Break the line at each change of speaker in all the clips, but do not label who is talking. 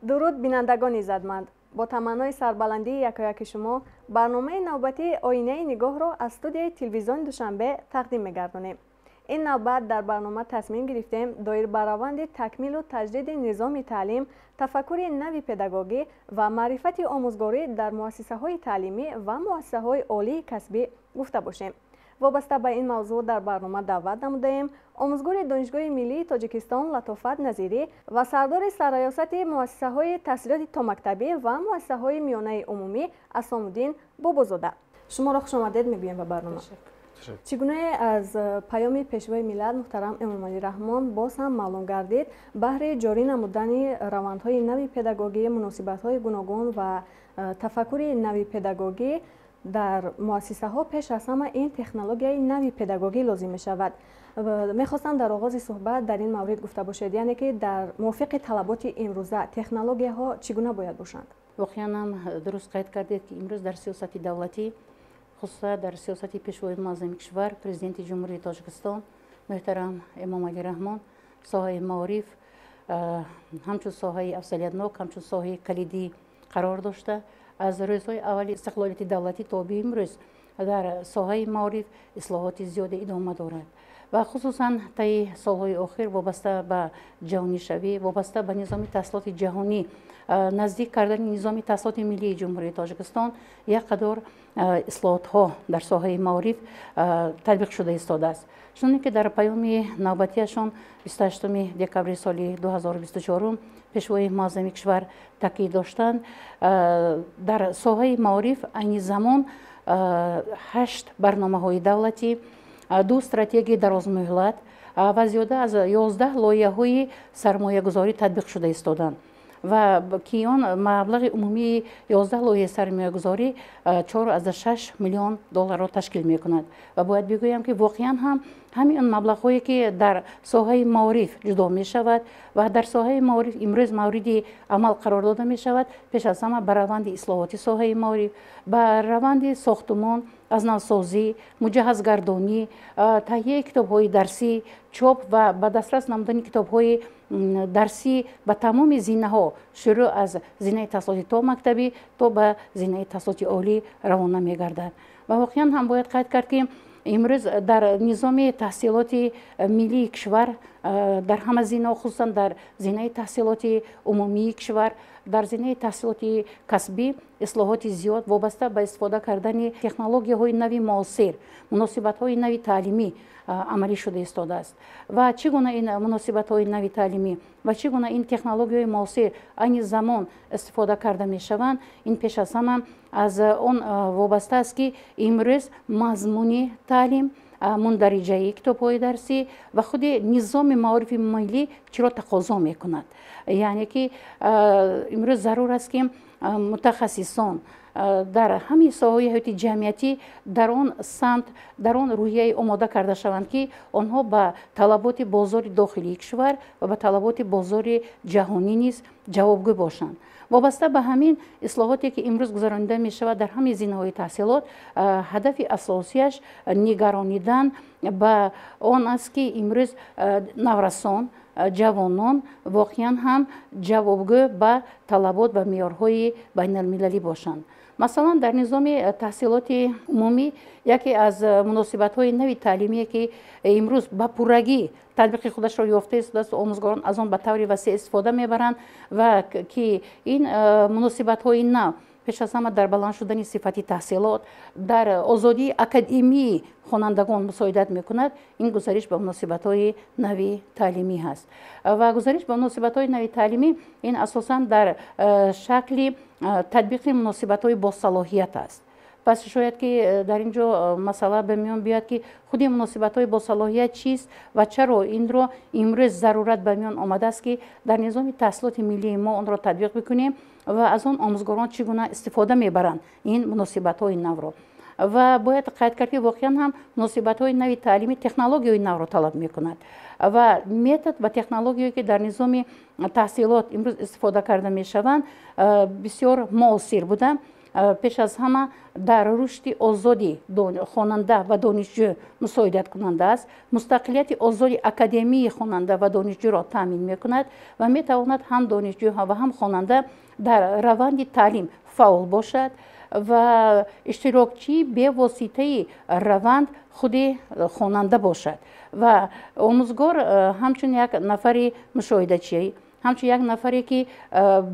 Дуруд, бинандагони иззатманд! Бо таманнои сарбаландии якояки шумо барномаи навбатии «Оинаи нигоҳро» аз студияи телевизиони Душанбе тақдим мегардонем. Ин навбат дар барнома тасмим гирифтем доир ба раванди такмилу таҷдиди низоми таълим, тафаккури нави педагогӣ ва маърифати омӯзгорӣ дар муассисаҳои таълимӣ ва муассисаҳои олии касбӣ гуфта бошем. Вобаста ба ин мавзӯъ дар барнома даъват намудаем омӯзгори Донишгоҳи миллии Тоҷикистон Латофат Назирӣ ва сардори сарраёсати муассисаҳои таҳсилоти томактабӣ ва муассисаҳои миёнаи умумӣ Асомуддин Бобозода. Шуморо хушомадед мегӯем ба барнома. Чӣ гунае аз паёми Пешвои миллат муҳтарам Эмомалӣ Раҳмон боз ҳам маълум гардид, баҳри ҷорӣ намудани равандҳои нави педагогӣ, муносибатҳои гуногун ва тафаккури нави педагогӣ дар муассисаҳо пеш аз ҳама ин технологияи нави педагогӣ лозим мешавад. Мехостам дар оғози суҳбат дар ин маврид гуфта бошед, яъне ки дар мувофиқи талаботи имрӯза технологияҳо чӣ гуна бояд бошанд?
Воқеан ҳам дуруст қайд кардед, ки имрӯз дар сиёсати давлатӣ, хусусан дар сиёсати Пешвои муаззами кишвар, Президенти Ҷумҳурии Тоҷикистон муҳтарам Эмомалӣ Раҳмон, соҳаи маориф ҳамчун соҳаи афзалиятнок, ҳамчун соҳаи калидӣ қарор дошта, аз рӯзҳои аввали истиқлолияти давлатӣ то ба имрӯз дар соҳаи маориф ислоҳоти зиёде идома дорад ва хусусан таи солҳои охир вобаста ба ҷаҳонишавӣ, вобаста ба низоми таҳсилоти ҷаҳонӣ, наздик кардани низоми таҳсилоти миллии Ҷумҳурии Тоҷикистон, як қадор ислоҳотҳо дар соҳаи маориф татбиқ шуда истодааст. Чуноне ки дар паёми навбатиашон 28 декабри соли 2024 Пешвои муаззами кишвар таъкид доштанд, дар соҳаи маориф айни замон ҳашт барномаҳои давлатӣ, ду стратегияи дарозмуҳлат ва зиёда аз 11 лоиҳаҳои сармоягузорӣ татбиқ шуда истоданд ва ки он маблағи умумии 11 лоиҳаи сармоягузорӣ 4,6 миллион долларро ташкил мекунад. Ва бояд бигӯям, ки воқеан ҳам ҳамин маблағҳое, ки дар соҳаи маориф ҷудо мешавад ва дар соҳаи маориф имрӯз мавриди амал қарор дода мешавад, пеш аз ҳама ба раванди ислоҳоти соҳаи маориф, ба раванди сохтумон, аз навсозӣ, муҷаҳҳазгардонӣ, таҳияи китобҳои дарсӣ, чоп ва ба дастрас намудани китобҳои дарсӣ ба тамоми зинаҳо, шурӯъ аз зинаи таҳсилоти томактабӣ то ба зинаи таҳсилоти олӣ равона мегардад. Ва воқеан ҳам бояд қайд кард, ки имрӯз дар низоми таҳсилоти миллии кишвар дар ҳама зинаҳо, хусусан дар зинаи таҳсилоти умумии кишвар, дар зинаи таҳсилоти касбӣ ислоҳоти зиёд вобаста ба истифода кардани технологияҳои нави муосир, муносибатҳои нави таълимӣ амалӣ шуда истодааст. Ва чӣ гуна ин муносибатҳои нави таълимӣ ва чӣ гуна ин технологияҳои муосир айни замон истифода карда мешаванд, ин пеш аз ҳама аз он вобаста аст, ки имрӯз мазмуни таълим, мундариҷаи китобҳои дарсӣ ва худи низоми маорифи миллӣ чиро тақозо мекунад. Яъне ки имрӯз зарур аст, ки мутахассисон дар ҳамаи соҳаҳои ҳаёти ҷамъиятӣ дар он самт, дар он рӯҳияе омода карда шаванд, ки онҳо ба талаботи бозори дохилии кишвар ва ба талаботи бозори ҷаҳонӣ низ ҷавобгӯ бошанд. Вобаста ба ҳамин ислоҳоте, ки имрӯз гузаронида мешавад дар ҳамаи зинаҳои таҳсилот, ҳадафи асосияш нигаронидан ба он аст, ки имрӯз наврасон, ҷавонон воқеан ҳам ҷавобгӯ ба талабот ва меъёрҳои байналмилалӣ бошанд. Масалан, дар низоми таҳсилоти умумӣ яке аз муносибатҳои нави таълимие, ки имрӯз ба пуррагӣ татбиқи худашро ёфта истодааст, омӯзгорон аз он ба таври васеъ истифода мебаранд ва ки ин муносибатҳои нав пеш аз ҳама дар баланд шудани сифати таҳсилот, дар озодии академии хонандагон мусоидат мекунад, ин гузариш ба муносибатҳои нави таълимӣ ҳаст. Ва гузариш ба муносибатҳои нави таълимӣ ин асосан дар шакли татбиқи муносибатҳои босалоҳият аст. Пас шояд ки дар ин ҷо масъала ба миён биёяд, ки худи муносибатҳои босалоҳият чист ва чаро инро имрӯз зарурат ба миён омадааст, ки дар низоми таҳсилоти миллии мо онро татбиқ бикунем ва аз он омӯзгорон чӣ гуна истифода мебаранд ин муносибатҳои навро. Ва бояд қайд кард, ки воқеан ҳам муносибатҳои нави таълимӣ технологияҳои навро талаб мекунад ва метод ва технологияе, ки дар низоми таҳсилот имрӯз истифода карда мешаванд, бисёр муосир буда. Пеш аз ҳама дар рушди озоди хонанда ва донишҷӯ мусоидаткунанда аст, мустақилияти озоди академии хонанда ва донишҷӯро таъмин мекунад ва метавонад ҳам донишҷӯ ва ҳам хонанда дар раванди таълим фаъол бошад ва иштирокчии бевоситаи раванд худи хонанда бошад ва омӯзгор ҳамчун як нафари мушоҳидачӣ, ҳамчун як нафаре ки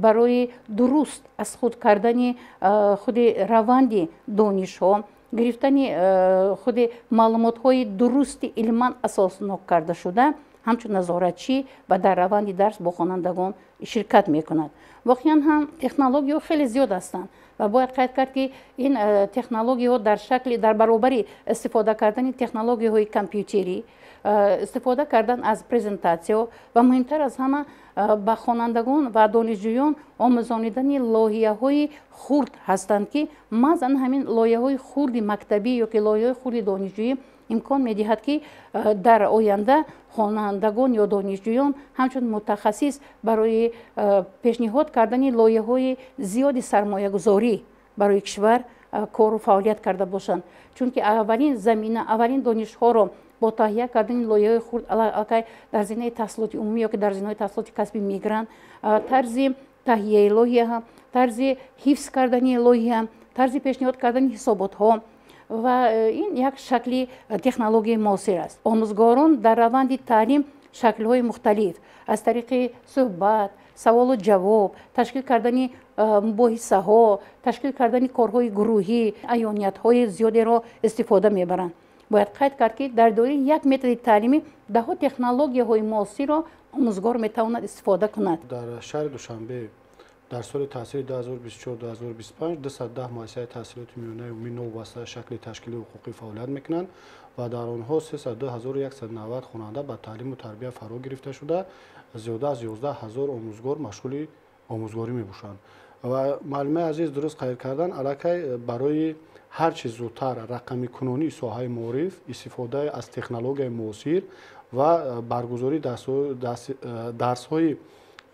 барои дуруст аз худ кардани худи раванди донишҳо, гирифтани худи маълумотҳои дурусти илман асоснок карда шуда, ҳамчун назоратчӣ ва дар раванди дарс бо хонандагон ширкат мекунад. Воқеан ҳам технологияҳо хеле зиёд ҳастанд ва бояд қайд кард, ки ин технологияҳо дар шакли дар баробари истифода кардани технологияҳои компютерӣ, истифода кардан аз презентатсияҳо ва муҳимтар аз ҳама ба хонандагон ва донишҷӯён омӯзонидани лоиҳаҳои хурд ҳастанд, ки маҳз ан ҳамин лоиҳаҳои хурди мактабӣ ё ки лоиҳаҳои хурди донишҷӯӣ имкон медиҳад, ки дар оянда хонандагон ё донишҷӯён ҳамчун мутахассис барои пешниҳод кардани лоиҳаҳои зиёди сармоягузорӣ барои кишвар кору фаъолият карда бошанд. Чунки аввалин замина, аввалин донишҳоро бо таҳия кардани лоиҳаҳои хурд аллакай дар зинаи таҳсилоти умумӣ ё ки дар зинаҳои таҳсилоти касбӣ мегиранд. Тарзи таҳияи лоиҳа, тарзи ҳифз кардани лоиҳа, тарзи пешниҳод кардани ҳисоботҳо ва ин як шакли технологияи муосир аст. Омӯзгорон дар раванди таълим шаклҳои мухталиф аз тариқи суҳбат, саволу ҷавоб, ташкил кардани мубоҳисаҳо, ташкил кардани корҳои гурӯҳӣ, аёниятҳои зиёдеро истифода мебаранд. Бояд қайд кард, ки дар доираи як методи таълимӣ даҳо технологияҳои муосирро омӯзгор метавонад истифода кунад.
Дар шаҳри Душанбе дар соли таҳсили 2024-2025 210 муассисаи таҳсилоти миёнаи умумӣ новобаста шакли ташкили ҳуқуқӣ фаъолият мекунанд ва дар онҳо 302 190 хонанда ба таълиму тарбия фаро гирифта шуда, зиёда аз 11 ҳазор омӯзгор машғули омӯзгорӣ мебошанд. Ва муаллимаи азиз дуруст қайд карданд, аллакай барои ҳар чӣ зудтар рақамикунонии соҳаи маориф, истифода аз технологияи муосир ва баргузории дарсҳои,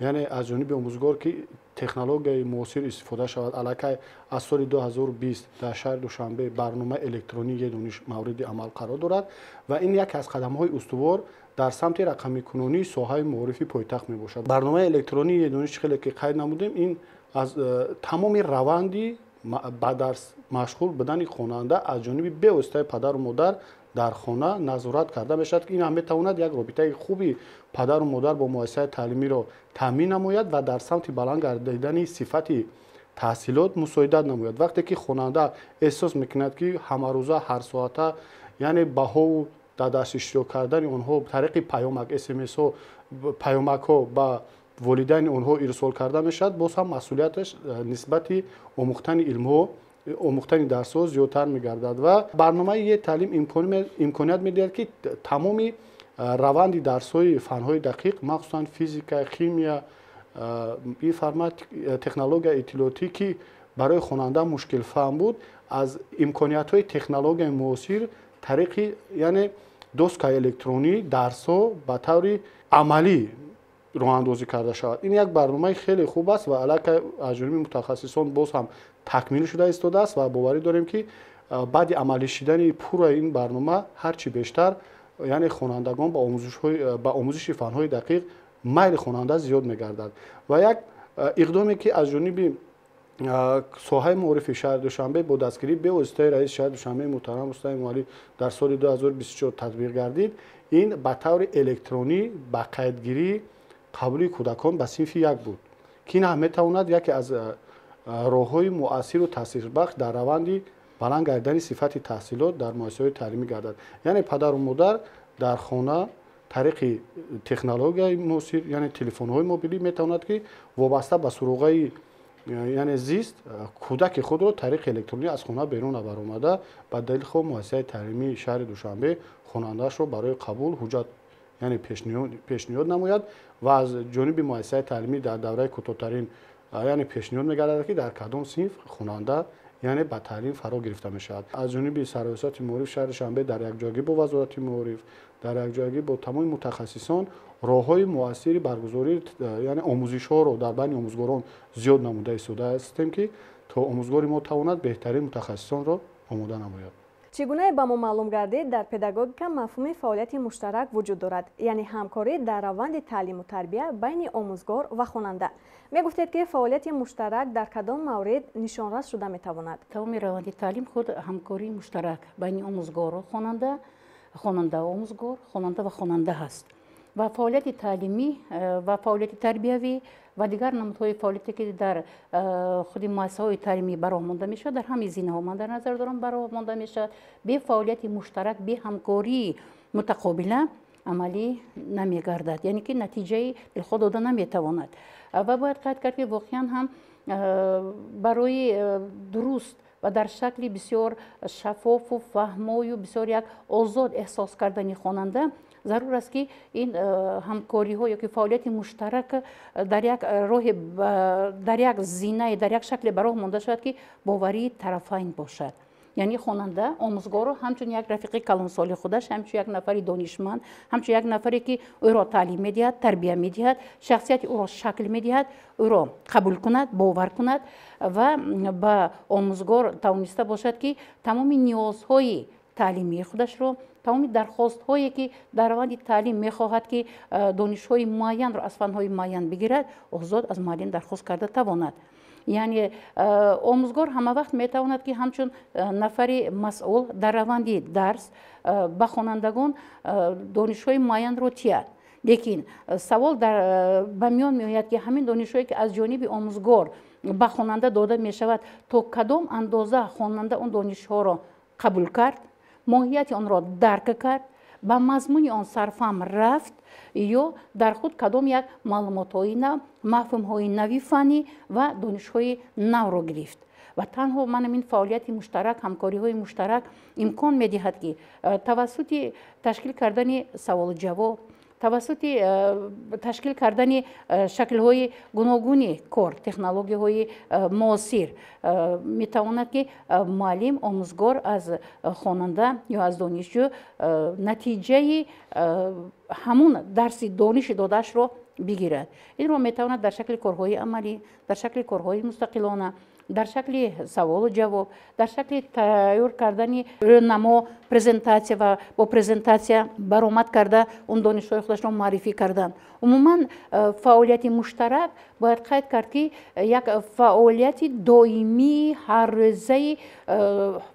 яъне аз ҷониби омӯзгор, ки технологияи муосир истифода шавад, аллакай аз соли 2020 дар шаҳри Душанбе барномаи электронии «Е-дониш» мавриди амал қарор дорад ва ин яке аз қадамҳои устувор дар самти рақамикунонии соҳаи маорифи пойтахт мебошад. Барномаи электронии «Е-дониш», хеле ки қайд намудем, ин аз тамоми раванди ба дарс машғул будани хонанда аз ҷониби бевоситаи падару модар дар хона назорат карда мешавад, ки ин ҳам метавонад як робитаи хуби падару модар бо муассисаи таълимиро таъмин намояд ва дар самти баланд гардидани сифати таҳсилот мусоидат намояд. Вақте ки хонанда эҳсос мекунад, ки ҳамарӯза, ҳарсоата, яъне баҳову дар дарс иштирок кардани онҳо тариқи паёмак, смсҳо, паёмакҳо ба волидайни онҳо ирсол карда мешавад, боз ҳам масъулияташ нисбати омӯхтани илмҳо, омӯхтани дарсҳо зиёдтар мегардад. Ва барномаи «Е-таълим» имконият медиҳад, ки тамоми раванди дарсҳои фанҳои дақиқ, махсусан физика, химия, технологияи иттилоотӣ, ки барои хонанда мушкилфаҳм буд, аз имкониятҳои технологияи муосир тариқи, яъне, доскаи электронӣ дарсҳо ба таври амалӣ роҳандозӣ карда шавад. Ин як барномаи хеле хуб аст ва аллакай аз ҷониби мутахассисон боз ҳам такмил шуда истодааст ва боварӣ дорем, ки баъди амалӣ шидани пурраи ин барнома ҳар чӣ бештар, яъне, хонандагон ба омӯзиши фанҳои дақиқ майли хонанда зиёд мегардад. Ва як иқдоме, ки аз ҷониби соҳаи маорифи шаҳри Душанбе бо дастгирии бевоситаи раиси шаҳри Душанбе муҳтарам Рустам Эмомалӣ дар соли 2024 татбиқ гардид, ин ба таври электронӣ ба қайдгирии қабули кӯдакон ба синфи як буд, ки ин ҳам метавонад яке аз роҳҳои муассиру таъсирбахш дар раванди баланд гардидани сифати таҳсилот дар муассисаҳои таълимӣ гардад. Яъне падару модар дар хона тариқи технологияи муосир, яъне телефонҳои мобилӣ, метавонад, ки вобаста ба суроғаи, яъне зист, кӯдаки худро тариқи электронӣ аз хона берун набаромада, ба дилхоҳ муассисаи таълимии шаҳри Душанбе хонандаашро барои қабул ҳуҷҷат, яъне, пешниҳод намояд ва аз ҷониби муассисаи таълимӣ дар давраи кӯтоҳтарин, яъне, пешниҳод мегардад, ки дар кадом синф хонанда, яъне ба таълим фаро гирифта мешавад. Аз ҷониби Сарраёсати маориф шаҳри Душанбе дар якҷоягӣ бо Вазорати маориф, дар якҷоягӣ бо тамоми мутахассисон роҳҳои муассири баргузорӣ, яъне омӯзишҳоро дар байни омӯзгорон зиёд намуда истода ҳастем, ки то омӯзгори мо тавонад беҳтарин мутахассисонро омода намояд.
Чӣ гунае ба мо маълум гардид, дар педагогика мафҳуми фаъолияти муштарак вуҷуд дорад, яъне ҳамкорӣ дар раванди таълиму тарбия байни омӯзгор ва хонанда. Мегуфтед, ки фаъолияти муштарак дар кадом маврид нишонрас шуда метавонад?
Тамоми раванди таълим худ ҳамкории муштарак байни омӯзгору хонанда, хонанда ва омӯзгор, хонанда ва хонанда ҳаст. Ва фаъолияти таълимӣ ва фаъолияти тарбиявӣ ва дигар намудҳои фаъолияте, ки дар худи муассисаҳои таълимӣ ба роҳ монда мешавад, дар ҳамаи зинаҳо ман дар назар дорам ба роҳ монда мешавад, бе фаъолияти муштарак, бе ҳамкории мутақобила амалӣ намегардад, яъне ки натиҷаи дилхоҳ дода наметавонад. Ва бояд қайд кард, ки воқеан ҳам барои дуруст ва дар шакли бисёр шаффофу фаҳмою бисёр як озод эҳсос кардани хонанда зарур аст, ки ин ҳамкориҳо ё ки фаъолияти муштарак дар як роҳе, дар як зинае, дар як шакле ба роҳ монда шавад, ки боварии тарафайн бошад. Яъне хонанда омӯзгорро ҳамчун як рафиқи калонсоли худаш, ҳамчун як нафари донишманд, ҳамчун як нафаре, ки ӯро таълим медиҳад, тарбия медиҳад, шахсияти ӯро шакл медиҳад, ӯро қабул кунад, бовар кунад ва ба омӯзгор тавониста бошад, ки тамоми ниёзҳои таълимии худашро, тамоми дархостҳое, ки дар раванди таълим мехоҳад, ки донишҳои муайянро аз фанҳои муайян бигирад, озод аз муаллим дархост карда тавонад. Яъне омӯзгор ҳама вақт метавонад, ки ҳамчун нафари масъул дар раванди дарс ба хонандагон донишҳои муайянро тиҳад, лекин савол ба миён меояд, ки ҳамин донишҳое, ки аз ҷониби омӯзгор ба хонанда дода мешавад, то кадом андоза хонанда он донишҳоро қабул кард, моҳияти онро дарк кард, ба мазмуни он сарфаҳм рафт ё дар худ кадом як маълумотҳои нав, мафҳумҳои нави фаннӣ ва донишҳои навро гирифт. Ва танҳо манам ин фаъолияти муштарак, ҳамкориҳои муштарак имкон медиҳад, ки тавассути ташкил кардани саволу ҷавоб, тавассути ташкил кардани шаклҳои гуногуни кор, технологияҳои муосир метавонад, ки муаллим, омӯзгор аз хонанда ё аз донишҷӯ натиҷаи ҳамун дарси дониши додаашро бигирад. Инро метавонад дар шакли корҳои амалӣ, дар шакли корҳои мустақилона, дар шакли саволу ҷавоб, дар шакли тайёр кардани рӯнамо, презентатсия ва бо презентатсия баромад карда он донишҳои худашро муаррифӣ кардан. Умуман фаъолияти муштарак бояд қайд кард, ки як фаъолияти доимии ҳаррӯзаи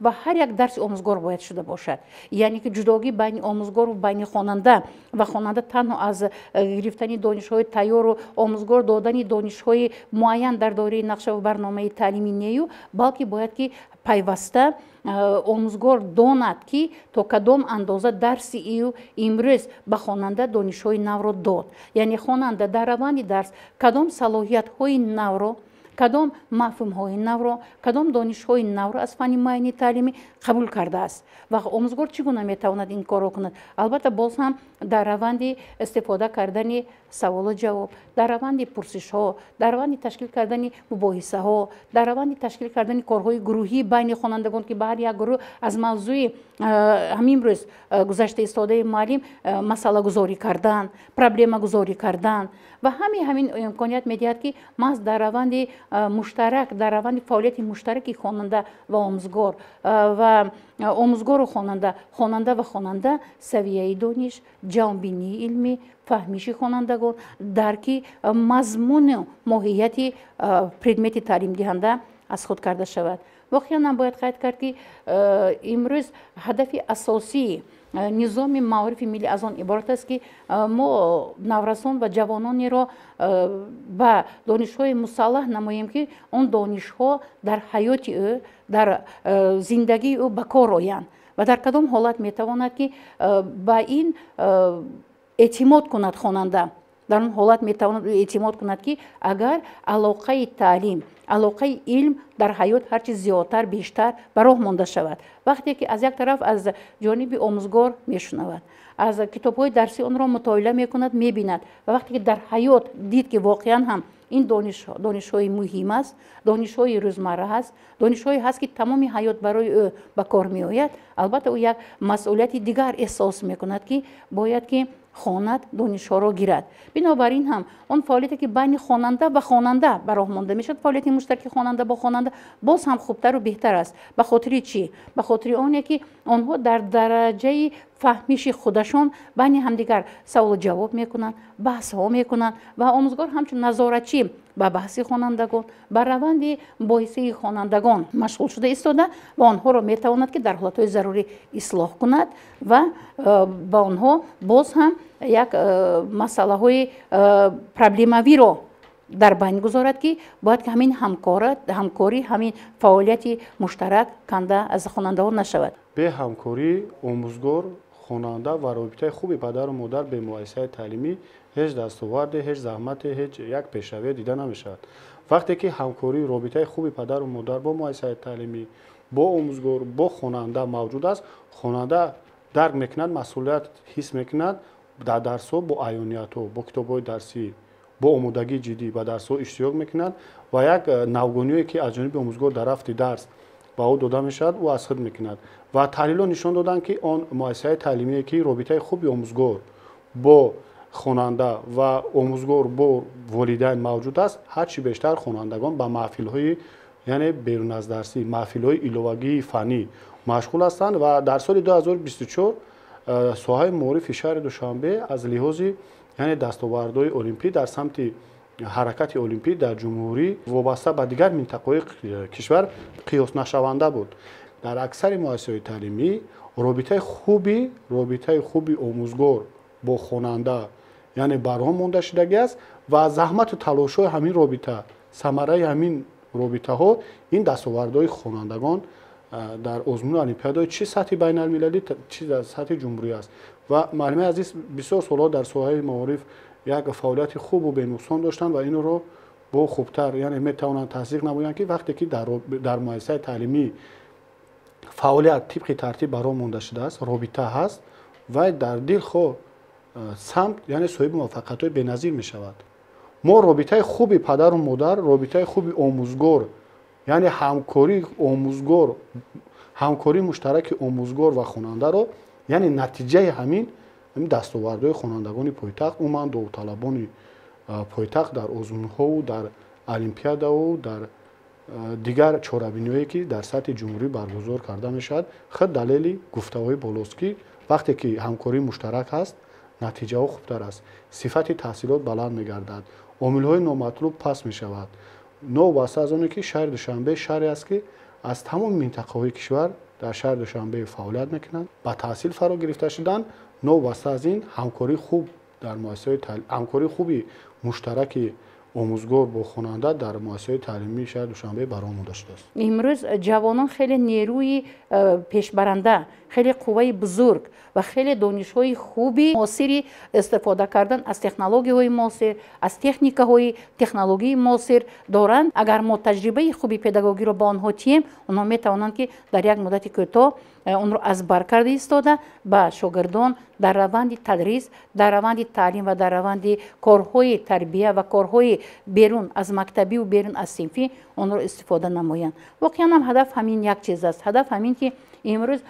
ва ҳар як дарси омӯзгор бояд шуда бошад. Яъне ки ҷудогӣ байни омӯзгору байни хонанда ва хонанда танҳо аз гирифтани донишҳои тайёру омӯзгор додани донишҳои муайян дар доираи нақша ва барномаи таълимӣ нею, балки бояд, ки пайваста омӯзгор донад, ки то кадом андоза дарси ӯ имрӯз ба хонанда донишҳои навро дод, яъне хонанда дар раванди дарс кадом салоҳиятҳои навро, кадом мафҳумҳои навро, кадом донишҳои навро аз фанни муайяни таълимӣ қабул кардааст. Ва омӯзгор чӣ гуна метавонад ин корро кунад? Албатта, боз ҳам дар раванди истифода кардани саволу ҷавоб, дар раванди пурсишҳо, дар раванди ташкил кардани мубоҳисаҳо, дар раванди ташкил кардани корҳои гурӯҳӣ байни хонандагон, ки ба ҳар як гурӯҳ аз мавзӯи ҳамин рӯз гузашта истодаи муаллим масъалагузорӣ кардан, проблемагузорӣ кардан ва ҳамин имконият медиҳад, ки маҳз дар раванди муштарак, дар раванди фаъолияти муштараки хонанда ва омӯзгор ва омӯзгору хонанда, хонанда ва хонанда савияи дониш, ҷаҳонбинии илмӣ, фаҳмиши хонандагон, дарки мазмуну моҳияти предмети таълимдиҳанда аз худ карда шавад. Воқеан ҳам бояд қайд кард, ки имрӯз ҳадафи асосии низоми маорифи миллӣ аз он иборат аст, ки мо наврасон ва ҷавононеро ба донишҳои мусаллаҳ намоем, ки он донишҳо дар ҳаёти ӯ, дар зиндагии ӯ ба кор оянд. Ва дар кадом ҳолат метавонад, ки ба ин эътимод кунад хонанда? Дар он ҳолат метавонад эътимод кунад, ки агар алоқаи таълим, алоқаи илм дар ҳаёт ҳарчи зиёдтар, бештар ба роҳ монда шавад. Вақте ки аз як тараф аз ҷониби омӯзгор мешунавад, аз китобҳои дарсӣ онро мутолиа мекунад, мебинад ва вақте ки дар ҳаёт дид, ки воқеан ҳам Ин донишҳои муҳим аст, донишҳои рӯзмарра ҳаст, донишҳое ҳаст, ки тамоми ҳаёт барои ӯ ба кор меояд. Албатта, ӯ як масъулияти дигар эҳсос мекунад, ки бояд ки хонад, донишҳоро гирад. Бинобар ин ҳам он фаъолияте, ки байни хонанда ва хонанда ба роҳ монда мешавад, фаъолияти муштараки хонанда бо хонанда боз ҳам хубтару беҳтар аст. Ба хотири чӣ? Ба хотири оне, ки онҳо дар дараҷаи фаҳмиши худашон байни ҳамдигар саволу ҷавоб мекунанд, баҳсҳо мекунанд ва омӯзгор ҳамчун назоратчӣ ба баҳси хонандагон, ба раванди мубоҳисаи хонандагон машғул шуда истода ва онҳоро метавонад, ки дар ҳолатҳои зарурӣ ислоҳ кунад ва ба онҳо боз ҳам як масъалаҳои проблемавиро дар байн гузорад, ки бояд ки ҳамин ҳамкорӣ, ҳамин фаъолияти муштарак канда аз хонандаҳо нашавад.
Бе ҳамкорӣ омӯзгор, хонанда ва робитаи хуби падару модар бе муассисаи таълимӣ ҳеҷ дастоварде, ҳеҷ заҳмате, ҳеҷ як пешравие дида намешавад. Вақте ки ҳамкорӣ, робитаи хуби падару модар бо муассисаи таълимӣ, бо омӯзгор, бо хонанда мавҷуд аст, хонанда дарк мекунад, масъулият ҳис мекунад, дар дарсҳо бо аёниятҳо, бо китобҳои дарсӣ, бо омодагии ҷиддӣ ба дарсҳо иштирок мекунад ва як навгониҳое, ки аз ҷониби омӯзгор дар рафти дарс ба ӯ дода мешавад, ӯ аз худ мекунад. Ва таҳлилҳо нишон доданд, ки он муассисаи таълимие, ки робитаи хуби омӯзгор бо хонанда ва омӯзгор бо волидайн мавҷуд аст, ҳарчи бештар хонандагон ба маҳфилҳои, яъне берун аз дарсӣ, маҳфилҳои иловагии фаннӣ машғул ҳастанд. Ва дар соли 2024 соҳаи маорифи шаҳри Душанбе аз лиҳози, яъне, дастовардҳои олимпӣ дар самти ҳаракати олимпӣ дар ҷумҳурӣ вобаста ба дигар минтақаҳои кишвар қиёснашаванда буд. Дар аксари муассисаҳои таълимӣ робитаи хуби омӯзгор бо хонанда, яъне, барҳом монда шудагӣ аст ва заҳмату талошҳои ҳамин робита, самараи ҳамин робитаҳо ин дастовардҳои хонандагон дар озмуни олимпиадаҳои чӣ сатҳи байналмилалӣ, чӣ дар сатҳи ҷумҳурӣ аст. Ва муаллимаи азиз бисёр солҳо дар соҳаи маориф як фаъолияти хубу бенуқсон доштанд ва инро бо хубтар, яъне, метавонанд тасдиқ намоянд, ки вақте ки дар муассисаи таълимӣ фаъолият тибқи тартиб ба роҳ монда шудааст, робита ҳаст, вай дар дилхоҳ самт, яъне, соҳиби муваффақиятҳои беназир мешавад. Мо робитаи хуби падару модар, робитаи хуби омӯзгор, яъне ҳамкории омӯзгор, ҳамкории муштараки омӯзгор ва хонандаро, яъне, натиҷаи ҳамин дастовардҳои хонандагони пойтахт, умуман довталабони пойтахт дар озмунҳову дар олимпиадаву дар дигар чорабиниҳое, ки дар сатҳи ҷумҳурӣ баргузор карда мешавад, худ далели гуфтаҳои болост, ки вақте ки ҳамкории муштарак ҳаст, натиҷаҳо хубтар аст, сифати таҳсилот баланд мегардад, омилҳои номатлуб паст мешавад. Новобаста аз оне ки шаҳри Душанбе шаҳре аст, ки аз тамоми минтақаҳои кишвар дар шаҳри Душанбе фаъолият мекунанд, ба таҳсил фаро гирифта шуданд, новобаста аз ин ҳамкории хуб дар муассисаҳои ҳамкории хуби муштараки омӯзгор бо хонанда дар муассисаҳои таълимии шаҳри Душанбе ба роҳ монда шудааст.
Имрӯз ҷавонон хеле нерӯи пешбаранда, хеле қувваи бузург ва хеле донишҳои хуби муосири истифода кардан аз технологияҳои муосир, аз техникаҳои технологияи муосир доранд. Агар мо таҷрибаи хуби педагогиро ба онҳо тием, онҳо метавонанд, ки дар як муддати кӯтоҳ онро аз бар карда истода, ба шогирдон дар раванди тадрис, дар раванди таълим ва дар раванди корҳои тарбия ва корҳои берун аз мактабиву берун аз синфӣ онро истифода намоянд. Воқеан ҳам ҳадаф ҳамин як чиз аст. Ҳадаф ҳамин, ки имрӯз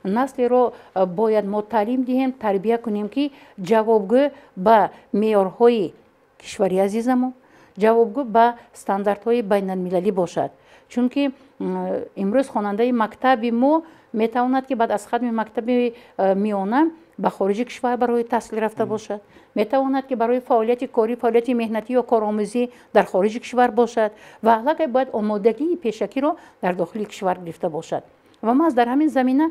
наслеро бояд мо таълим диҳем, тарбия кунем, ки ҷавобгӯ ба меъёрҳои кишвари азизамон, ҷавобгӯ ба стандартҳои байналмилалӣ бошад. Чунки имрӯз хонандаи мактаби мо метавонад, ки баъд аз хатми мактаби миёна ба хориҷи кишвар барои таҳсил рафта бошад, метавонад, ки барои фаъолияти корӣ, фаъолияти меҳнатӣ ё коромӯзӣ дар хориҷи кишвар бошад ва аллакай бояд омодагии пешакиро дар дохили кишвар гирифта бошад. Ва маҳз дар ҳамин замина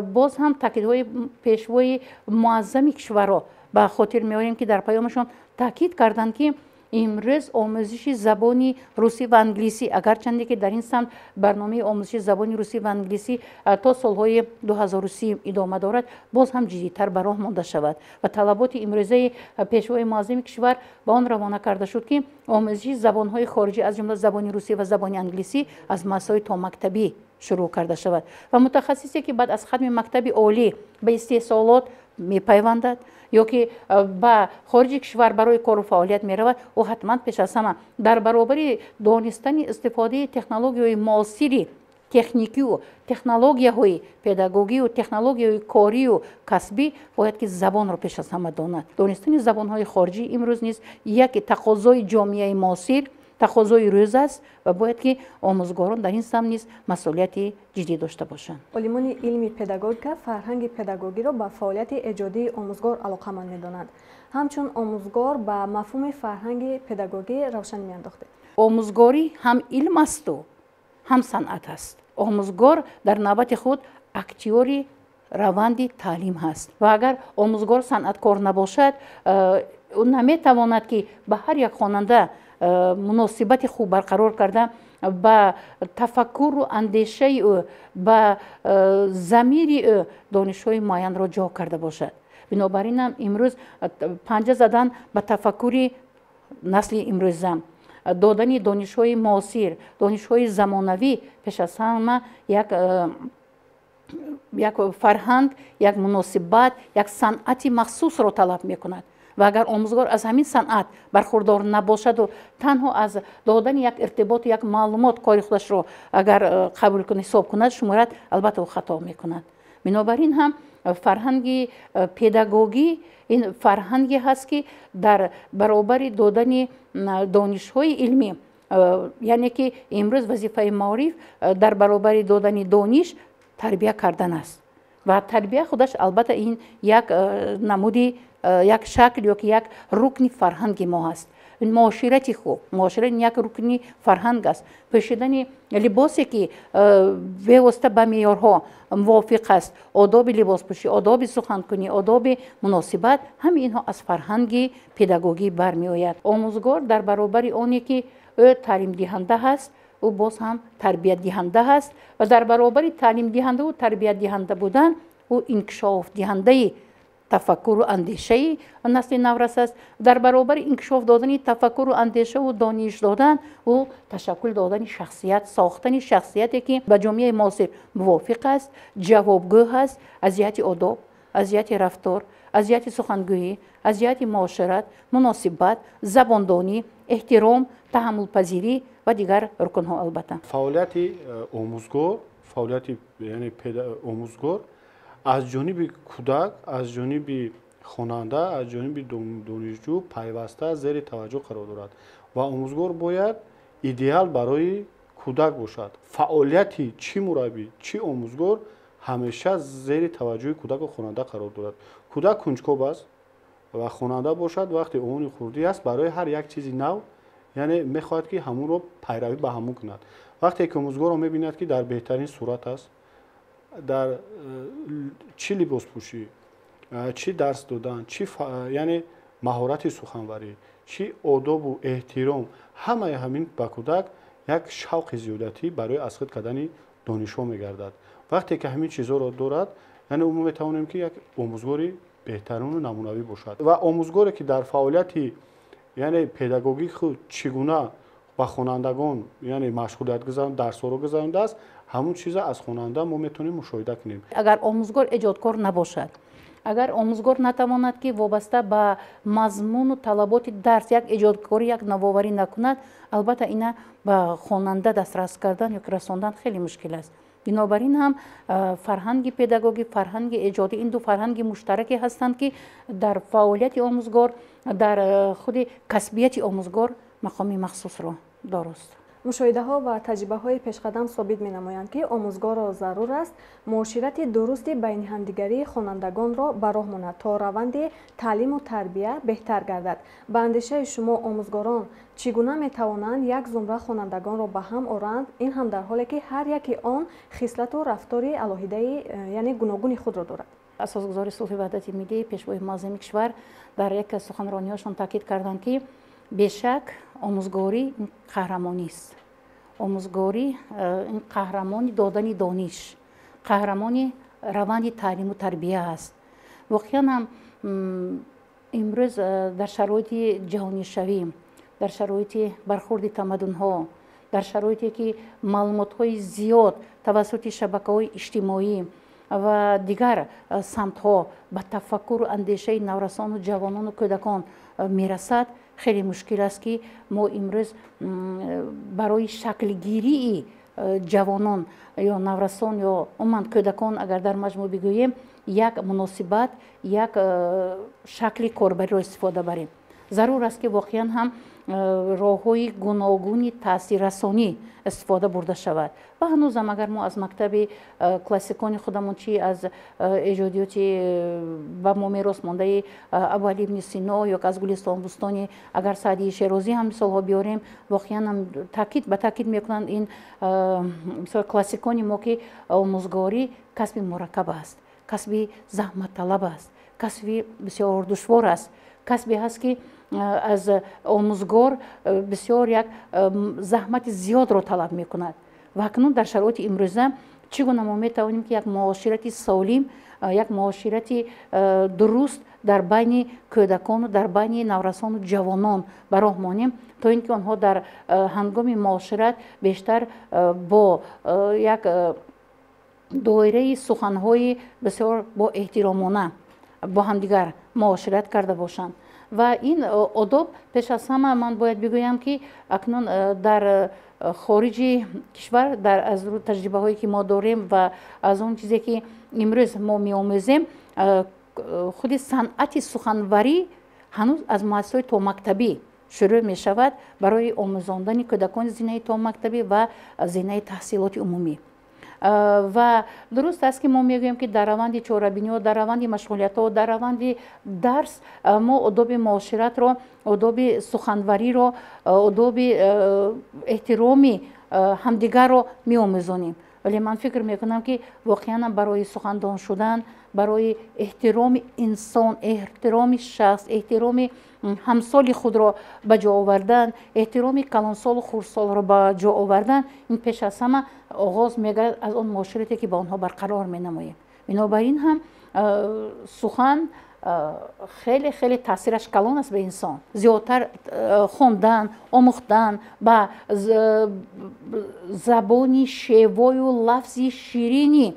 боз ҳам таъкидҳои пешвои муаззами кишварро ба хотир меорем, ки дар паёмашон таъкид карданд, ки имрӯз омӯзиши забони русӣ ва англисӣ, агарчанде ки дар ин самт барномаи омӯзиши забони русӣ ва англисӣ то солҳои 2030 идома дорад, боз ҳам ҷиддитар ба роҳ монда шавад. Ва талаботи имрӯзаи пешвои муаззами кишвар ба он равона карда шуд, ки омӯзиши забонҳои хориҷӣ, аз ҷумла забони русӣ ва забони англисӣ, аз муассисаҳои томактабӣ шурӯъ карда шавад. Ва мутахассисе, ки баъд аз хатми мактаби олӣ ба истеҳсолот мепайвандад ё ки ба хориҷи кишвар барои кору фаъолият меравад, ӯ ҳатман пеш аз ҳама дар баробари донистани истифодаи технологияҳои муосири техникию технологияҳои педагогию технологияҳои корию касбӣ бояд ки забонро пеш аз ҳама донад. Донистани забонҳои хориҷӣ имрӯз низ яке тақозои ҷомеаи муосир, тақозои рӯз аст ва бояд ки омӯзгорон дар ин самт низ масъулияти ҷиддӣ дошта бошанд.
Олимони илми педагогика фарҳанги педагогиро ба фаъолияти эҷодии омӯзгор алоқаманд медонанд. Ҳамчун омӯзгор ба мафҳуми фарҳанги педагогӣ равшанӣ меандохтед.
Омӯзгорӣ ҳам илм асту ҳам санъат аст. Омӯзгор дар навбати худ актёри раванди таълим ҳаст ва агар омӯзгор санъаткор набошад, ӯ наметавонад ки ба ҳар як хонанда муносибати хуб барқарор карда, ба тафаккуру андешаи ӯ, ба замири ӯ донишҳои муайянро ҷо карда бошад. Бинобар инам имрӯз панҷа задан ба тафаккури насли имрӯза, додани донишҳои муосир, донишҳои замонавӣ пеш аз ҳама як фарҳанг, як муносибат, як санъати махсусро талаб мекунад. Ва агар омӯзгор аз ҳамин санъат бархурдор набошаду танҳо аз додани як иртиботу як маълумот кори худашро агар қабул кунад, ҳисоб кунад, шуморад, албатта ӯ хато мекунад. Бинобар ин ҳам фарҳанги педагогӣ ин фарҳанге ҳаст, ки дар баробари додани донишҳои илмӣ, яъне ки имрӯз вазифаи маориф дар баробари додани дониш тарбия кардан аст. Ва тарбия худаш албатта ин як намуди, як шакл ё ки як рукни фарҳанги мо ҳаст. Муоширати хуб, муошират як рукни фарҳанг аст. Пӯшидани либосе ки бевосита ба меъёрҳо мувофиқ аст, одоби либоспӯшӣ, одоби суханкунӣ, одоби муносибат, ҳамаи инҳо аз фарҳанги педагогӣ бармеояд. Омӯзгор дар баробари оне ки ӯ таълимдиҳанда ҳаст, ӯ боз ҳам тарбиятдиҳанда ҳаст ва дар баробари таълимдиҳандаву тарбиятдиҳанда будан, ӯ инкишофдиҳандаи тафаккуру андешаи насли наврас аст. Дар баробари инкишоф додани тафаккуру андешаву дониш додан, ӯ ташаккул додани шахсият, сохтани шахсияте ки ба ҷомеаи муосир мувофиқ аст, ҷавобгӯ ҳаст аз ҷиҳати одоб, аз ҷиҳати рафтор, аз ҷиҳати сухангӯӣ, аз ҷиҳати муошират, муносибат, забондонӣ, эҳтиром, таҳаммулпазирӣ ва дигар рукнҳо. Албатта
фаъолияти омӯзгор, фаъолияти яъне омӯзгор аз ҷониби кӯдак, аз ҷониби хонанда, аз ҷониби донишҷӯ пайваста зери таваҷҷӯҳ қарор дорад ва омӯзгор бояд идеал барои кӯдак бошад. Фаъолияти чӣ мураббӣ, чӣ омӯзгор ҳамеша зери таваҷҷӯҳи кӯдаку хонанда қарор дорад. Кӯдак кунҷкоб аст ва хонанда бошад вақте овони хурдӣ аст, барои ҳар як чизи нав, яъне мехоҳад ки ҳамонро пайравӣ ба ҳамон кунад. Вақте ки омӯзгорро мебинад ки дар беҳтарин сурат аст, дар чӣ либоспӯшӣ, чӣ дарс додан, чӣ яъне маҳорати суханварӣ, чӣ одобу эҳтиром, ҳамаи ҳамин ба кӯдак як шавқи зиёдатӣ барои аз худ кардани донишҳо мегардад. Вақте ки ҳамин чизҳоро дорад, яъне мо метавонем ки як омӯзгори беҳтарину намунавӣ бошад. Ва омӯзгоре ки дар фаъолияти яъне педагогии худ чӣ гуна ба хонандагон яъне машғулият гузаронд, дарсҳоро гузарондааст, ҳамон чиза аз хонанда мо метавонем мушоҳида кунем.
Агар омӯзгор эҷодкор набошад, агар омӯзгор натавонад ки вобаста ба мазмуну талаботи дарс як эҷодкорӣ, як навоварӣ накунад, албатта ина ба хонанда дастрас кардан ё расондан хеле мушкил аст. Бинобар ин ҳам фарҳанги педагогӣ, фарҳанги эҷодӣ ин ду фарҳанги муштараке ҳастанд, ки дар фаъолияти омӯзгор, дар худи касбияти омӯзгор мақоми махсусро дорост.
Мушоҳидаҳо ва таҷрибаҳои пешқадам собит менамоянд, ки омӯзгорро зарур аст муоширати дурусти байни ҳамдигарии хонандагонро ба роҳ монад, то раванди таълиму тарбия беҳтар гардад. Ба андешаи шумо омӯзгорон чӣ гуна метавонанд як зумра хонандагонро ба ҳам оранд, ин ҳам дар ҳоле ки ҳар яки он хислату рафтори алоҳидаи, яъне гуногуни худро дорад?
Асосгузори сулҳи ваҳдати миллӣ, пешвои муаззами кишвар дар як аз суханрониҳошон таъкид карданд, ки бешак омӯзгорӣ ин қаҳрамонист. Омӯзгорӣ ин қаҳрамони додани дониш, қаҳрамони раванди таълиму тарбия аст. Воқеан ҳам имрӯз дар шароити ҷаҳонишавӣ, дар шароити бархурди тамаддунҳо, дар шароите ки маълумотҳои зиёд тавассути шабакаҳои иҷтимоӣ, ва дигар самтҳо ба тафаккуру андешаи наврасону ҷавонону кӯдакон мерасад, хеле мушкил аст, ки мо имрӯз барои шаклгирии ҷавонон ё наврасон ё умуман кӯдакон, агар дар маҷмӯъ бигӯем, як муносибат, як шакли корбариро истифода барем. Зарур аст, ки воқеан ҳам роҳҳои гуногуни таъсиррасонӣ истифода бурда шавад. Ва ҳанӯзам агар мо аз мактаби классикони худамон, чи аз эҷодиёти ба мо мерос мондаи Абуали ибни Сино ё аз Гулистон Бӯстони агар Саъдии Шерозӣ ҳам мисолҳо биёрем, воқеан ҳам таъкид ба таъкид мекунанд ин мисол классикони мо, ки омӯзгорӣ касби мураккаб аст, касби заҳматталаб аст, касби бисёр душвор аст, касбе ҳаст, ки аз омӯзгор бисёр як заҳмати зиёдро талаб мекунад. Ва акнун дар шароити имрӯза чӣ гуна мо метавонем, ки як муоширати солим, як муоширати дуруст дар байни кӯдакону дар байни наврасону ҷавонон ба роҳ монем, то ин ки онҳо дар ҳангоми муошират бештар бо як доираи суханҳои бисёр бо эҳтиромона бо ҳамдигар муошират карда бошанд. Ва ин одоб пеш аз ҳама ман бояд бигӯям, ки акнун дар хориҷи кишвар, дар аз таҷрибаҳое ки мо дорем ва аз он чизе ки имрӯз мо меомӯзем, худи санъати суханварӣ ҳанӯз аз муассисаҳои томактабӣ шурӯъ мешавад барои омӯзондани кӯдакони зинаи томактабӣ ва зинаи таҳсилоти умумӣ. Ва дуруст аст, ки мо мегӯем, ки дар раванди чорабиниҳо, дар раванди машғулиятҳо, дар раванди дарс мо одоби муоширатро, одоби суханвариро, одоби эҳтироми ҳамдигарро меомӯзонем, вале ман фикр мекунам, ки воқеан барои сухандон шудан, барои эҳтироми инсон, эҳтироми шахс, эҳтироми ҳамсоли худро ба ҷо овардан, эҳтироми калонсолу хурдсолро ба ҷо овардан, ин пеш аз ҳама оғоз мегардад аз он муоширате, ки ба онҳо барқарор менамоем. Бинобар ин ҳам сухан хеле хеле таъсираш калон аст ба инсон. Зиёдтар хондан, омӯхтан, ба забони шевою лафзи ширини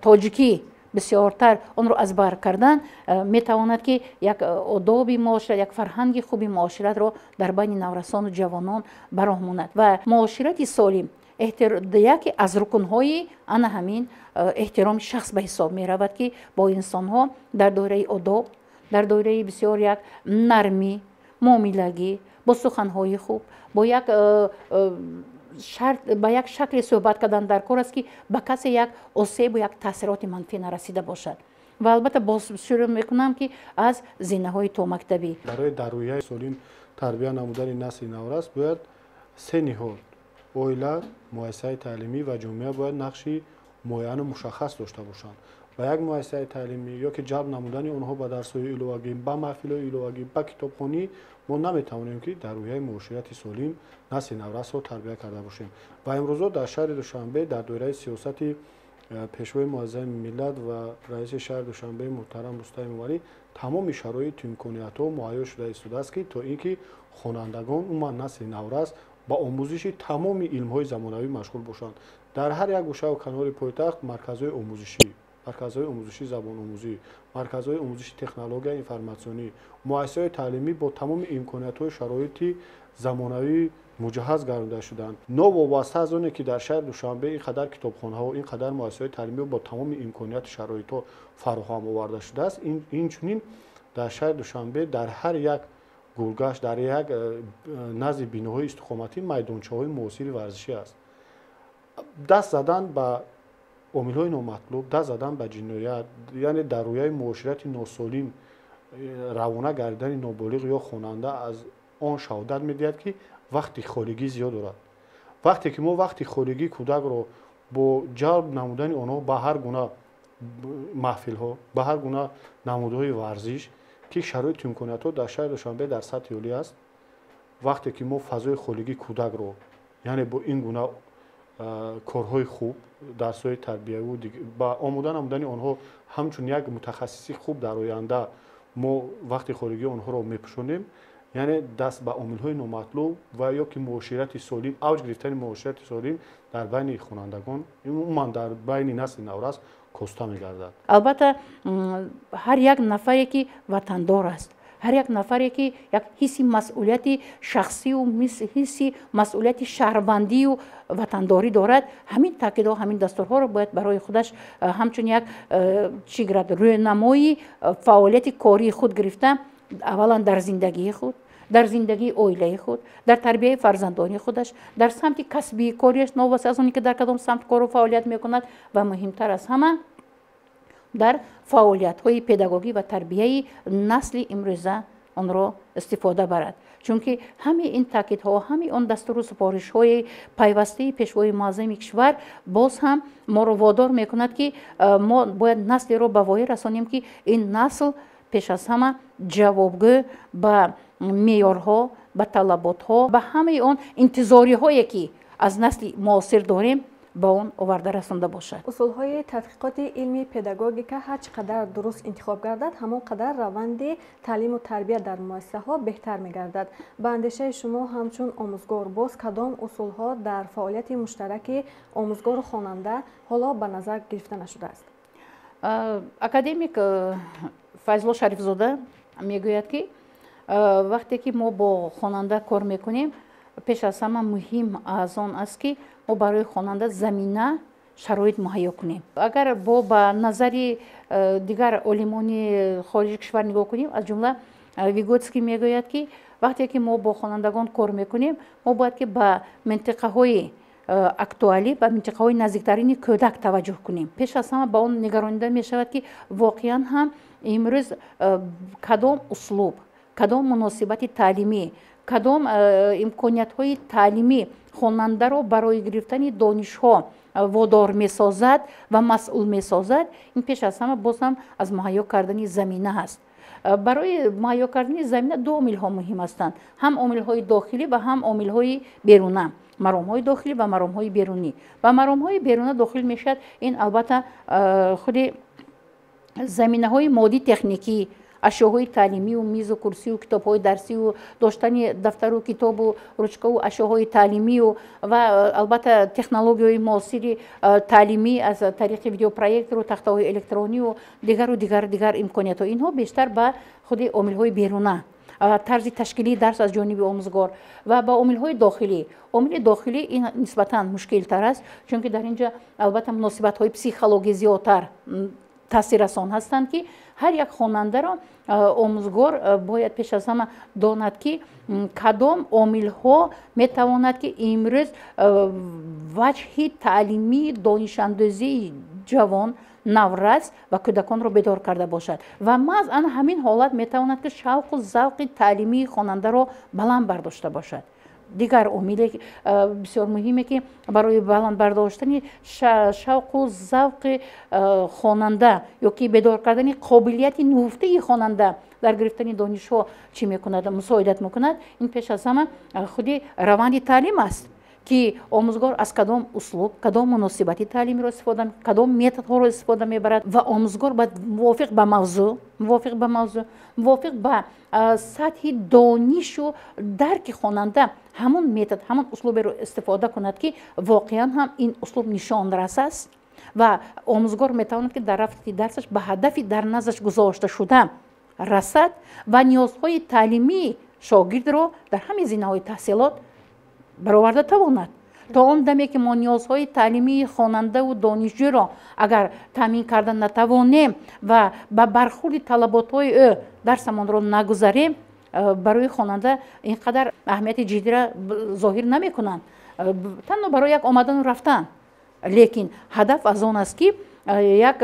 тоҷикӣ бисёртар онро аз бар кардан метавонад, ки як одоби муошират, як фарҳанги хуби муоширатро дар байни наврасону ҷавонон ба роҳ монад. Ва муоширати солим яке аз рукнҳои ана ҳамин эҳтироми шахс ба ҳисоб меравад, ки бо инсонҳо дар доираи одоб, дар доираи бисёр як нармӣ, муомилагӣ, бо суханҳои хуб, бо як шарт, ба як шакле суҳбат кардан дар кор аст, ки ба касе як осебу як таъсироти манфӣ нарасида бошад. Ва албатта боз шурӯъ мекунам, ки аз зинаҳои томактабӣ.
Барои дар рӯҳияи солим тарбия намудани насли наврас бояд се ниҳод: оила, муассисаи таълимӣ ва ҷомеа бояд нақши муайяну мушаххас дошта бошанд. Ба як муассисаи таълимӣ ё ки ҷалб намудани онҳо ба дарсҳои иловагӣ, ба маҳфилҳои иловагӣ, ба китобхонӣ мо наметавонем, ки дар рӯҳияи муоширати солим насли наврасро тарбия карда бошем. Ва имрӯзо дар шаҳри Душанбе дар доираи сиёсати Пешвои муаззами миллат ва раиси шаҳри Душанбе муҳтарам Рустам Эмомалӣ тамоми шароиту имкониятҳо муҳайё шуда истодааст, ки то ин ки хонандагон, умуман насли наврас ба омӯзиши тамоми илмҳои замонавӣ машғул бошанд. Дар ҳар як гӯшаву канори пойтахт марказҳои омӯзишӣ, марказҳои омӯзиши забономӯзӣ, марказҳои омӯзиши технологияи информатсионӣ, муассисаҳои таълимӣ бо тамоми имкониятҳои шароити замонавӣ муҷаҳҳаз гардонида шуданд. Новобаста аз оне ки дар шаҳри Душанбе ин қадар китобхонаҳо, ин қадар муассисаҳои таълимӣ бо тамоми имконияту шароитҳо фароҳам оварда шудааст, инчунин дар шаҳри Душанбе дар ҳар як гулгашт, дар як назди биноҳои истиқоматӣ майдончаҳои муосири варзишӣ аст. Даст задан ба омилҳои номатлуб, даст задан ба ҷиноят, яъне дар рӯяи муоширати носолим равона гардидани ноболиғ ё хонанда аз он шаҳодат медиҳад, ки вақти холигӣ зиёд дорад. Вақте ки мо вақти холигии кӯдакро бо ҷалб намудани онҳо ба ҳар гуна маҳфилҳо, ба ҳар гуна намудҳои варзиш, ки шароиту имкониятҳо дар шаҳри Душанбе дар сатҳи олӣ аст, вақте ки мо фазои холигии кӯдакро, яъне бо ин гуна корҳои хуб, дарсҳои тарбияву ба омода намудани онҳо ҳамчун як мутахассиси хуб дар оянда мо вақти холигии онҳоро мепӯшонем, яъне даст ба омилҳои номатлуб ва ё ки муоширати солим, авҷ гирифтани муоширати солим дар байни хонандагон, умуман дар байни насли наврас коста мегардад.
Албатта, ҳар як нафаре ки ватандор аст, ҳар як нафаре ки як ҳисси масъулияти шахсию ҳисси масъулияти шаҳрвандию ватандорӣ дорад, ҳамин таъкидҳо, ҳамин дастурҳоро бояд барои худаш ҳамчун як чӣ гирад, рӯйнамои фаъолияти кории худ гирифта, аввалан дар зиндагии худ, дар зиндагии оилаи худ, дар тарбияи фарзандони худаш, дар самти касбии кориаш, новобаста аз оне ки дар кадом самт кору фаъолият мекунад, ва муҳимтар аз ҳама дар фаъолиятҳои педагогӣ ва тарбияи насли имрӯза онро истифода барад. Чунки ҳамаи ин таъкидҳо, ҳамаи он дастуру супоришҳои пайвастаи пешвои муаззами кишвар боз ҳам моро водор мекунад, ки мо бояд наслеро ба воя расонем, ки ин насл пеш аз ҳама ҷавобгӯ ба меъёрҳо, ба талаботҳо, ба ҳамаи он интизориҳое ки аз насли муосир дорем, ба он оварда расонда бошад.
Усулҳои тадқиқоти илми педагогика ҳар чӣ қадар дуруст интихоб гардад, ҳамон қадар раванди таълиму тарбия дар муассисаҳо беҳтар мегардад. Ба андешаи шумо, ҳамчун омӯзгор, боз кадом усулҳо дар фаъолияти муштараки омӯзгору хонанда ҳоло ба назар гирифта нашудааст?
Академик Файзулло Шарифзода мегӯяд, ки вақте ки мо бо хонанда кор мекунем, пеш аз ҳама муҳим аз он аст, ки мо барои хонанда замина, шароит муҳайё кунем. Агар бо ба назари дигар олимони хориҷи кишвар нигоҳ кунем, аз ҷумла Виготский мегӯяд, ки вақте ки мо бо хонандагон кор мекунем, мо бояд ки ба минтиқаҳои актуалӣ, ба минтиқаҳои наздиктарини кӯдак таваҷҷӯҳ кунем. Пеш аз ҳама ба он нигаронида мешавад, ки воқеан ҳам имрӯз кадом услуб, кадом муносибати таълимӣ, кадом имкониятҳои таълимӣ хонандаро барои гирифтани донишҳо водор месозад ва масъул месозад. Ин пеш аз ҳама боз ҳам аз муҳайё кардани замина ҳаст. Барои муҳайё кардани замина ду омилҳо муҳим ҳастанд: ҳам омилҳои дохилӣ ва ҳам омилҳои беруна, маромҳои дохилӣ ва маромҳои берунӣ. Ба маромҳои беруна дохил мешавад ин албатта худи заминаҳои моддӣ, техникӣ, ашёҳои таълимию мизу курсию китобҳои дарсию доштани дафтару китобу ручкаву ашёҳои таълимию ва албатта технологияҳои муосири таълимӣ аз тариқи видеопроектору тахтаҳои электронию дигару дигар дигар имкониятҳо. Инҳо бештар ба худи омилҳои беруна, тарзи ташкилии дарс аз ҷониби омӯзгор, ва ба омилҳои дохилӣ. Омили дохилӣ ин нисбатан мушкилтар аст, чунки дар ин ҷо албатта муносибатҳои психологӣ зиёдтар таъсиррасон ҳастанд, ки ҳар як хонандаро омӯзгор бояд пеш аз ҳама донад, ки кадом омилҳо метавонад, ки имрӯз ваҷҳи таълимии донишандозии ҷавон, наврас ва кӯдаконро бедор карда бошад, ва маҳз ана ҳамин ҳолат метавонад, ки шавқу завқи таълимии хонандаро баланд бардошта бошад. Дигар омиле бисёр муҳиме, ки барои баланд бардоштани шавқу завқи хонанда ё ки бедор кардани қобилияти нуҳуфтаи хонанда дар гирифтани донишҳо чӣ мекунад, мусоидат мекунад, ин пеш аз ҳама худи раванди таълим аст, ки омӯзгор аз кадом услуб, кадом муносибати таълимиро истифода, кадом методҳоро истифода мебарад, ва омӯзгор бояд мувофиқ ба мавзӯъ, мувофиқ ба сатҳи донишу дарки хонанда ҳамон метод, ҳамон услуберо истифода кунад, ки воқеан ҳам ин услуб нишонрас аст ва омӯзгор метавонад, ки дар рафти дарсаш ба ҳадафи дар наздаш гузошта шуда расад ва ниёзҳои таълимии шогирдро дар ҳамин зинаҳои таҳсилот бароварда тавонад. То он даме ки мо ниёзҳои таълимии хонандаву донишҷӯро агар таъмин карда натавонем ва ба бархурди талаботҳои ӯ дарсамонро нагузарем, барои хонанда ин қадар аҳамияти ҷиддиро зоҳир намекунанд, танҳо барои як омадану рафтан. Лекин ҳадаф аз он аст, ки як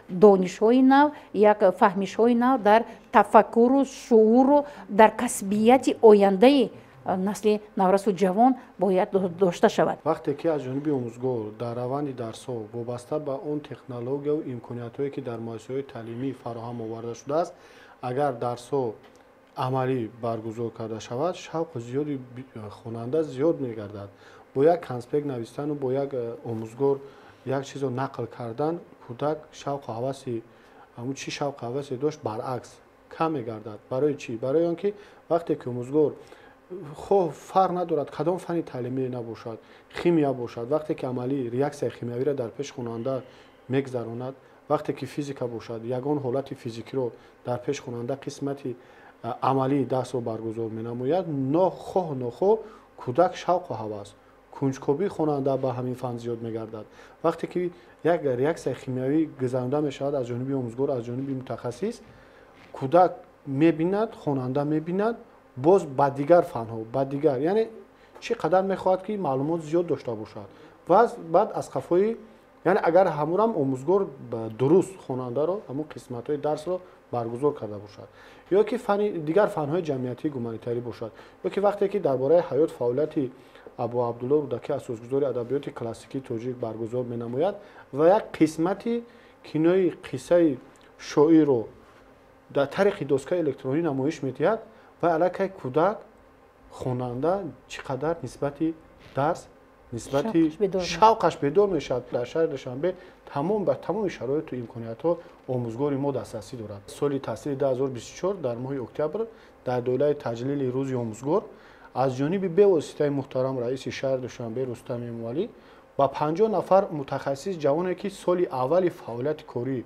донишҳои нав, як фаҳмишҳои нав дар тафаккуру шууру дар касбияти ояндаи насли наврасу ҷавон бояд дошта шавад.
Вақте ки аз ҷониби омӯзгор дар раванди дарсҳо вобаста ба он технологияву имкониятҳое, ки дар муассисаҳои таълимӣ фароҳам оварда шудааст, агар дарсҳо амалӣ баргузор карда шавад, шавқу зиёди хонанда зиёд мегардад. Бо як конспект навистану бо як омӯзгор як чизро нақл кардан, кӯдак шавқу ҳаваси, ҳамун чӣ шавқу ҳавасе дошт, баръакс кам мегардад. Барои чӣ? Барои он ки вақте ки омӯзгор, хоҳ фарқ надорад кадом фанни таълимие набошад, химия бошад, вақте ки амалӣ реаксияи химиявиро дар пеши хонанда мегзаронад, вақте ки физика бошад, ягон ҳолати физикиро дар пеш хонанда қисмати амалии дарсро баргузор менамояд, нохоҳ нохоҳ кӯдак шавқу ҳавас, кунҷкобии хонанда ба ҳамин фан зиёд мегардад. Вақте ки як реаксияи химиявӣ гузаронда мешавад аз ҷониби омӯзгор, аз ҷониби мутахассис, кӯдак мебинад, хонанда мебинад, боз ба дигар фанҳо, ба дигар, яъне чӣ қадар мехоҳад ки маълумот зиёд дошта бошад. Ва баъд аз қафои, яъне агар ҳамурам омӯзгор дуруст хонандаро ҳамун қисматҳои дарсро баргузор карда бошад, ё ки дигар фанҳои ҷамъиятии гуманитарӣ бошад, ё ки вақте ки дар бораи ҳаёт фаъолияти Абу Абдулло Рӯдакӣ, асосгузори адабиёти классикии тоҷик, баргузор менамояд ва як қисмати кинои қиссаи шоирро дар тариқи доскаи электронӣ намоиш медиҳад, ва аллакай кӯдак, хонанда чӣ қадар нисбати дарс, нисбати шавқаш бедор мешавад. Дар шаҳри Душанбе тамом ба тамоми шароиту имкониятҳо омӯзгори мо дастрасӣ дорад. Соли таҳсили 2024 дар моҳи октябр дар доираи таҷлили рӯзи омӯзгор аз ҷониби бевоситаи муҳтарам раиси шаҳри Душанбе Рустам Эмомалӣ ба 50 нафар мутахассис ҷавоне ки соли аввали фаъолияти корӣ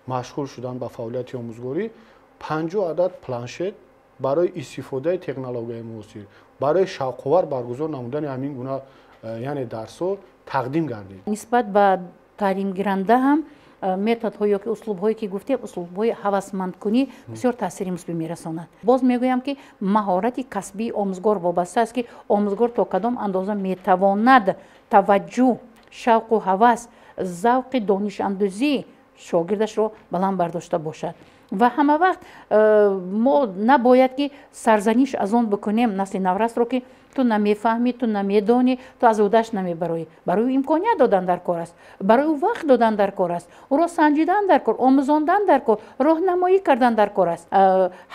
машғул шуданд ба фаъолияти омӯзгорӣ, 50 адад планшет барои истифодаи технологияи муосир, барои шавқовар баргузор намудани ҳамин гуна яъне дарсҳо тақдим гардид.
Нисбат ба таълимгиранда ҳам методҳо ё ки услубҳое ки гуфтем, услубҳои ҳавасмандкунӣ бисёр таъсири мусбӣ мерасонад. Боз мегӯям ки маҳорати касбии омӯзгор вобаста аст, ки омӯзгор то кадом андоза метавонад таваҷҷӯҳ, шавқу ҳавас, завқи донишандӯзии шогирдашро баланд бардошта бошад. Ва ҳама вақт мо набояд ки сарзаниш аз он бикунем насли наврасро, ки ту намефаҳмӣ, ту намедонӣ, ту аз ӯдаш намебароӣ. Барои ӯ имконият додан дар кор аст, барои ӯ вақт додан дар кор аст, ӯро санҷидан дар кор, омӯзондан дар кор, роҳнамоӣ кардан дар кор аст.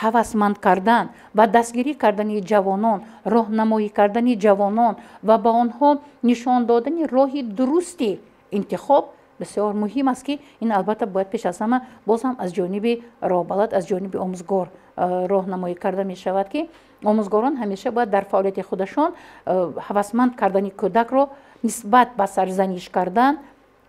Ҳавасманд кардан ва дастгирӣ кардани ҷавонон, роҳнамоӣ кардани ҷавонон ва ба онҳо нишон додани роҳи дурусти интихоб бисёр муҳим аст, ки ин албатта бояд пеш аз ҳама боз ҳам аз ҷониби роҳбалад, аз ҷониби омӯзгор роҳнамоӣ карда мешавад, ки омӯзгорон ҳамеша бояд дар фаъолияти худашон ҳавасманд кардани кӯдакро нисбат ба сарзаниш кардан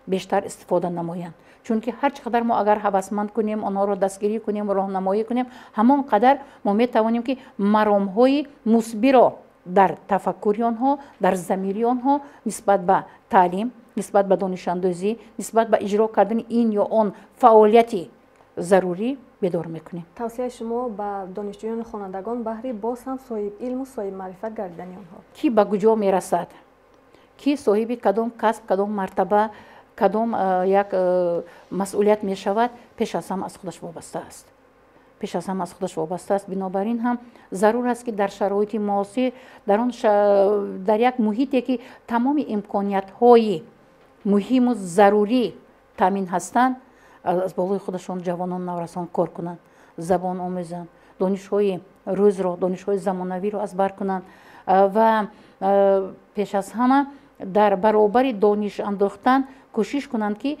бештар истифода намоянд. Чунки ҳар чӣ қадар мо агар ҳавасманд кунем, онҳоро дастгирӣ кунем, роҳнамоӣ кунем, ҳамон қадар мо метавонем ки маромҳои мусбиро дар тафаккури онҳо, дар замири онҳо нисбат ба таълим, нисбат ба донишандӯзӣ, нисбат ба иҷро кардани ин ё он фаъолияти зарурӣ бедор мекунем.
Тавсияи шумо ба донишҷӯёну хонандагон баҳри боз ҳам соҳиб илму соҳиб маърифат гардидани онҳо?
Ки ба куҷо мерасад, ки соҳиби кадом касб, кадом мартаба, кадом як масъулият мешавад, пеш аз ҳама аз худаш вобаста аст. Пеш аз ҳама аз худаш вобаста аст. Бинобар ин ҳам зарур аст, ки дар шароити муосир, дар як муҳите ки тамоми имкониятҳои муҳиму зарурӣ таъмин ҳастанд, аз болои худашон ҷавонон, наврасон кор кунанд, забон омӯзанд, донишҳои рӯзро, донишҳои замонавиро аз бар кунанд ва пеш аз ҳама дар баробари дониш андохтан кӯшиш кунанд, ки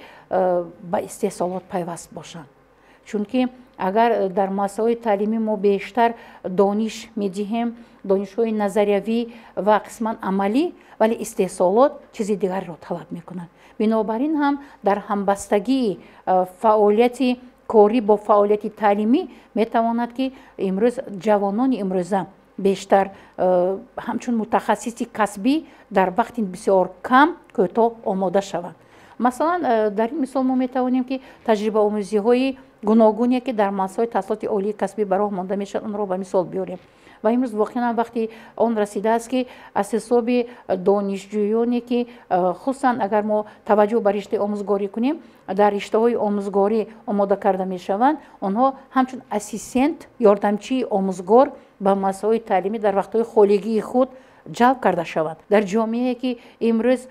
ба истеҳсолот пайваст бошанд. Чунки агар дар муассисаҳои таълимӣ мо бештар дониш медиҳем, донишҳои назариявӣ ва қисман амалӣ, вале истеҳсолот чизи дигарро талаб мекунад. Бинобар ин ҳам дар ҳамбастагии фаъолияти корӣ бо фаъолияти таълимӣ метавонад, ки имрӯз ҷавонони имрӯза бештар ҳамчун мутахассиси касбӣ дар вақти бисёр кам кӯтоҳ омода шаванд. Масалан, дар ин мисол мо метавонем, ки таҷрибаомӯзиҳои гуногуне, ки дар муассисаҳои таҳсилоти олии касбӣ ба роҳ монда мешавад, онро ба мисол биёрем. Ва имрӯз воқеан вақти он расидааст, ки аз ҳисоби донишҷӯёне, ки хусусан агар мо таваҷҷӯҳ ба риштаи омӯзгорӣ кунем, дар риштаҳои омӯзгорӣ омода карда мешаванд, онҳо ҳамчун ассистент, ёрдамчии омӯзгор ба муассисаҳои таълимӣ дар вақтҳои холигии худ ҷалб карда шаванд. Дар ҷомеае ки имрӯз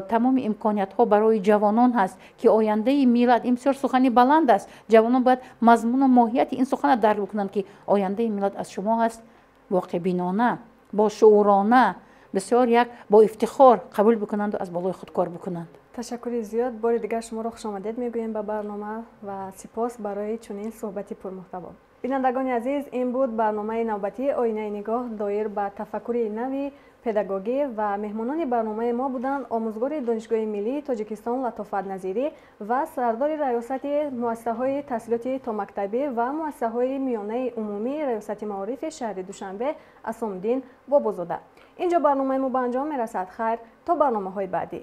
тамоми имкониятҳо барои ҷавонон ҳаст, ки ояндаи миллат, ин бисёр сухани баланд аст, ҷавонон бояд мазмуну моҳияти ин суханро дарк бикунанд, ки ояндаи миллат аз шумо ҳаст, воқеъбинона, бошуурона, бисёр як бо ифтихор қабул бикунанду аз болои худ кор бикунанд.
Ташаккури зиёд. Бори дигар шуморо хушомадед мегӯем ба барнома ва сипос барои чунин суҳбати пурмуҳтаво. Бинандагони азиз, ин буд барномаи навбатии Оинаи нигоҳ доир ба тафаккури нави педагогӣ ва меҳмонони барномаи мо буданд омӯзгори Донишгоҳи миллии Тоҷикистон Латофат Назирӣ ва сардори Раёсати муассисаҳои таҳсилоти томактабӣ ва муассисаҳои миёнаи умумии Раёсати маорифи шаҳри Душанбе Асомиддин Бобозода. Инҷо барномаи мо ба анҷом мерасад. Хайр, то барномаҳои баъдӣ.